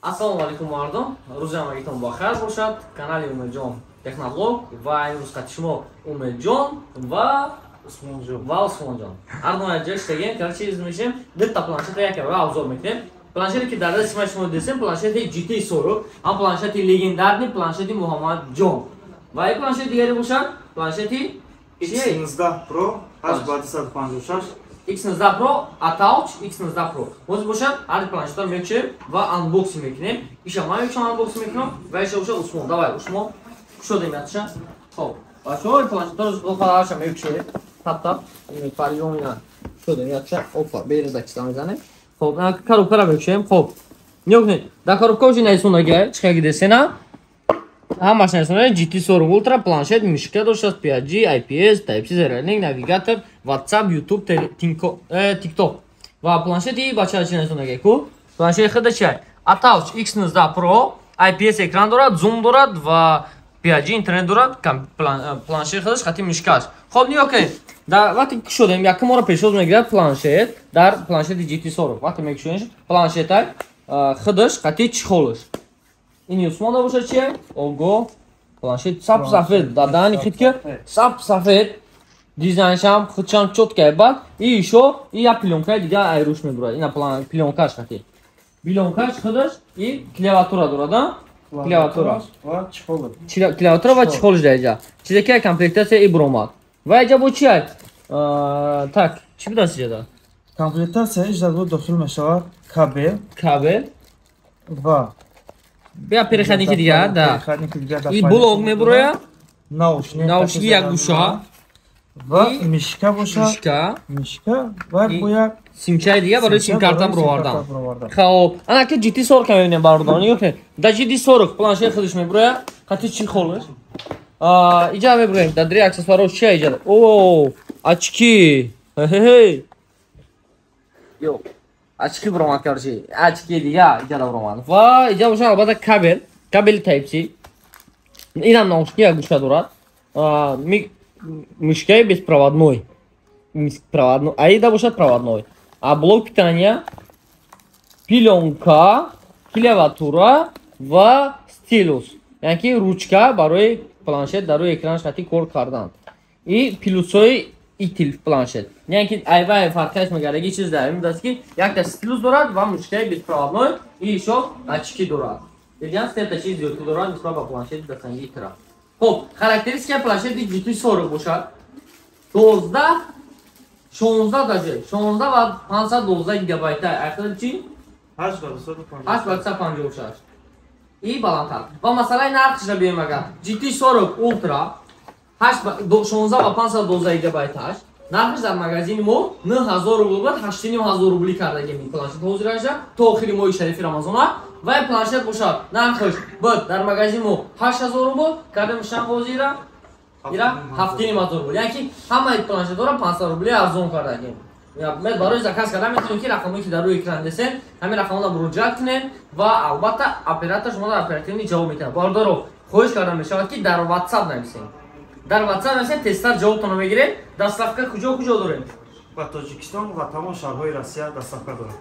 Ассалому алайкум, мардум, рӯзи ҳамагитон бахайр бошад. Канали Умедҷон Техноблог ва имрӯз қати шумо Умедҷон ва Усмонҷон. Ва Усмонҷон. Ҳар ду ҷой штагем, короче, из мешем, дитта планшета яке ва обзор мекунем. Планшете, ки дар дасти ма шумо дидем, планшети GT 40, ҳам планшети легендарный, планшети Муҳаммадҷон. Ва ин планшети дигаре бошад, планшети X19 Pro 8 ба 256. X19 Pro, Atouch X19 Pro. Ҳозир бошад, ҳар планшетро мекушем ва unboxing мекунем. Иша ман мекушам, unboxing мекунам ва иша бошад Усмон. Давай, Усмон, кушодем ятша. Хоб, бачаҳо, ин планшетро ҳаша мекушем. Тап тап, фарём ина кушодем ятша. Опа, береза чита мезанем. Хоб, коробкаро мекушем. Хоб, нигоҳ кунед, дар коробка уже нависондагиа, чӣ хел десена? Ҳамаш нависонда: GT 40 Ultra планшет, мышка доштааст, 5G, IPS, Type-C, зарядник, навигатор, WhatsApp, YouTube, TikTok. Ва планшети бача чӣ нависондагиа ку? Планшети худа чи? Atouch X19 Pro, IPS экран дорад, зум дорад ва 5G интернет дорад, планшети худаш хати мышкаш. Хоб, нигоҳ кунед. Дар вақте кушодем, якум моро пешвоз мегирад планшет, дар планшети GT 40. Вақте мекушодем, планшета худаш қати чехолаш. Ин Усмона бошад чия? Ого, планшет сап сафед, дар даҳани хит ки сап сафед, дизайншам худшам чёткая бад. И ещё и я плёнкаи дига айруш мебурад. Ина плёнкаш хати. Плёнкаш худаш и клавиатура дорад, а? Клавиатура. Ва чехол. Клавиатура ва чехолш дар иҷа. Чизе ки комплектация и буромад. Ва иҷа бо чи? Так, чӣ будаст иҷада? Комплектация иҷа дохил мешавад кабел. Кабел. Ва бия переходники дигар, да. Переходники дигар. И блок мебурояд. Наушник. Наушники як гӯша. Ва мышка бошад. Мышка. Мышка ва бо як симчаи дига барои симкарта буровардан. Хоб, ана ки GT 40 мебинем, бародарон, нигоҳ кунед. Дар GT 40 планшет худаш мебурояд, қати чехолаш. Иҷа мебуроем, дар дри аксессуаро чия иҷа? О, очки. Хе-хе. Ё, очки буромад, короче, очки дига иҷа буромад. Ва иҷа бошад, албатта, кабел, кабели Type C. Инам наушники як гӯша дорад. Мышкаи беспроводной. Проводной. Аида бошад проводной. А блок питания, плёнка, клавиатура ва стилус. Яъне ки ручка барои планшет дар рӯи экранаш хати кор кардан. И плюсҳои итил планшет. Яъне ки айвай фарқияш мегардаги чиз дар ин будаст, ки якта стилус дорад ва мышкаи беспроводной и ещё очки дорад. Дидиан, сета чиз зиёдтар дорад нисбат ба планшети дастангии тира. Хоб, характеристикаи планшети GT 40 бошад. 12, 16 даже, 16 ва 512 гигабайта. Айқида чи? 8 ба 256. 8 ба 256. И баландтар. Ва масъалаи нархашро биёем агар. GT 40 Ultra 8 ба 16 ва 512 гигабайташ. Нархаш дар магазини мо 9000 рубл буд, 8500 рубли кардагем ин планшет ҳозираша то охири моҳи шарифи Рамазона. Ва ин планшет бошад, нархаш буд дар магазини мо 8000 рубл, кардем шан ҳозира ира 7500 рубл. Яъне ки ҳамаи планшетҳоро 500 рубли арзон кардагем. Барои заказ кардан метавонед, ки рақамое ки дар рӯи экран десем, ҳамин рақамҳоро муроҷиат кунед ва албатта оператор шуморо оперативно ҷавоб метиҳад. Бародаро, хоҳиш карда мешавад, ки дар WhatsApp нависем. Дар WhatsApp нависем, тезтар ҷавобтонро мегирем. Доставка куҷо куҷо дорем? Ба Тоҷикистон ва тамом шаҳрҳои Россия доставка дорем.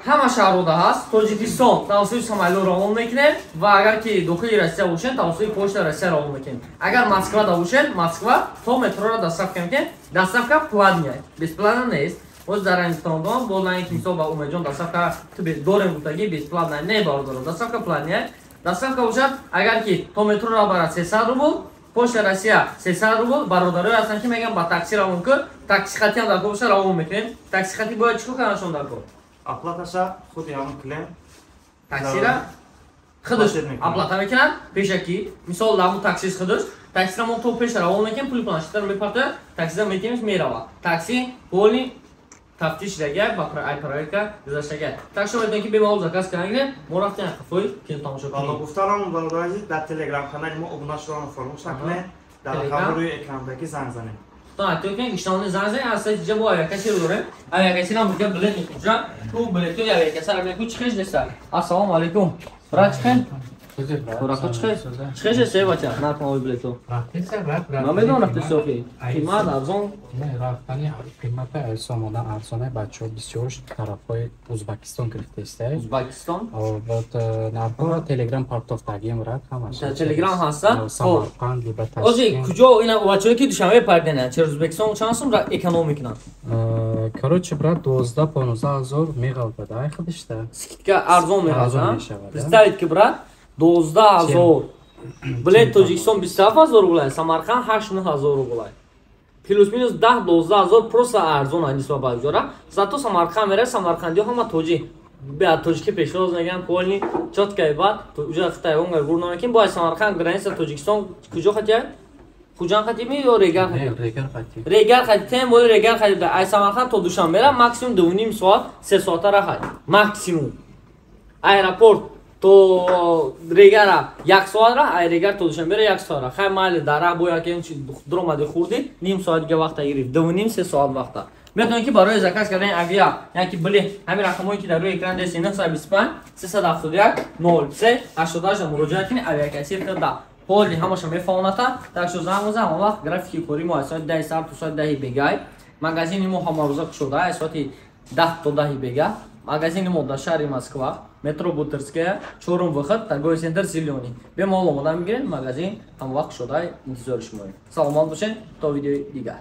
Ҳама шаҳрҳода ҳаст. Тоҷикистон тавассути самолёт равон мекунем ва агар ки дохили Россия бошем, тавассути почта Россия равон мекунем. Агар Москвада бошем, Москва то метрора доставка мекунем. Доставка платная, бесплатно нест. Боз дар Ҳиндистон бо на ки мисол ба Умедҷон доставка дорем гуфтагӣ, бесплатная не, бародарон, доставка платная. Доставка бошад, агар ки то метро барад, 300 рубл, почта Россия 300 рубл. Бародарое ҳастанд, ки мегӯянд, ба такси равон кун, такси хати ҳам дар кор боша, равон мекунем. Такси хати бояд чӣ кор карданашон дар кор? Оплаташа худи ҳамон клиент таксира худаш оплата мекунад пешакӣ. Мисол, ҳамун таксист худаш таксира мо то пеша равон мекунем, пули планшетаро мепартояд, таксида метиҳемш, меравад. Такси полный тафтиш шудагия ба ай проверка гузаштагия. Так шумо метавонед, ки бемалол заказ кардан гирем. Мо рафтем қафои кино тамошо кунем. Гуфтанам, бародари азиз, дар телеграм канали мо обуна шуданро фаромӯш накунед, дар рақами рӯи экрандагӣ занг занед. Худтон эҳтиёт кунед, иштавони занг занед. Аз ҷа бо авиакассиро дорем. Авиакассирам буга билет мефурӯшад. Ку билетҳои авиакассаро мекӯ, чӣ хеш неста. Ассалому алайкум, брат, чӣ хел? Чӣ се бача нарх нави билето? Ман медонам, рафти софи. Қимат, арзон? Не, рафтани қимата сомона арзоне, бачаҳо бисёр тарафҳои Узбакистон гирифтаиста. Узбакистон? Вот нархҳоро Телеграм партов тагим, брат, ҳамаш. Телеграм ҳаста? Самарқанд либо Ози куҷо ина бачаҳое ки Душанбе пардена, через Узбекистон чанд сум эконом мекунанд? Короче, брат, 12-15 ҳазор меғалтад, ай худишта. Скидка арзон меғалтад. Представить ки, брат, 12 000 билет Тоҷикистон 27 000 рублай, Самарқанд 8-9 ҳазор рублай. Плюс минус 10-12 ҳазор просто арзон нисбат ба иҷора. Зато Самарқанд мера, самарқандиҳо ҳама тоҷик. Тоҷики пешвоз мегӯянд, полный чётко. Баъд уҷа хитайонга гур намекунем. Бояд Самарқанд граница Тоҷикистон куҷо хатия? Хуҷанд хатими ё Регар хати? Регар хати, тем более Регар хати. Ай Самарқанд то Душанбера максимум 2,5 соат, 3 соата рахай. Максимум. Аэропорт то Регара як соат ра, ай Регар то Душанбера як соат ра. Хай, майли, дар раҳ бо яке дуромади, хурди, ним соат дига вақта гирифт, 2,5-3 соат вақта. Метавонед ки барои заказ кардани авиа яки билет ҳамин рақамҳое ки дар рӯи экран деси, 925 371 03 88, муроҷиат кунед. Авиакассир да поли ҳамаша мефаҳмоната. Так шо занг бизан. Ҳамон вақт графики кори мо аз соати 10 сар то соати 10 бегай. Магазини мо ҳамарӯза кушода, аз соати 10 то 10 бега. Магазини мо дар шаҳри Москва, метро Бутырская, чорум выход, торговый центр «Зелёный». Бемалол омода мегирем, магазин ҳамон вақт кушода, интизори шумоем. Саломат бошед, то видеои дигар.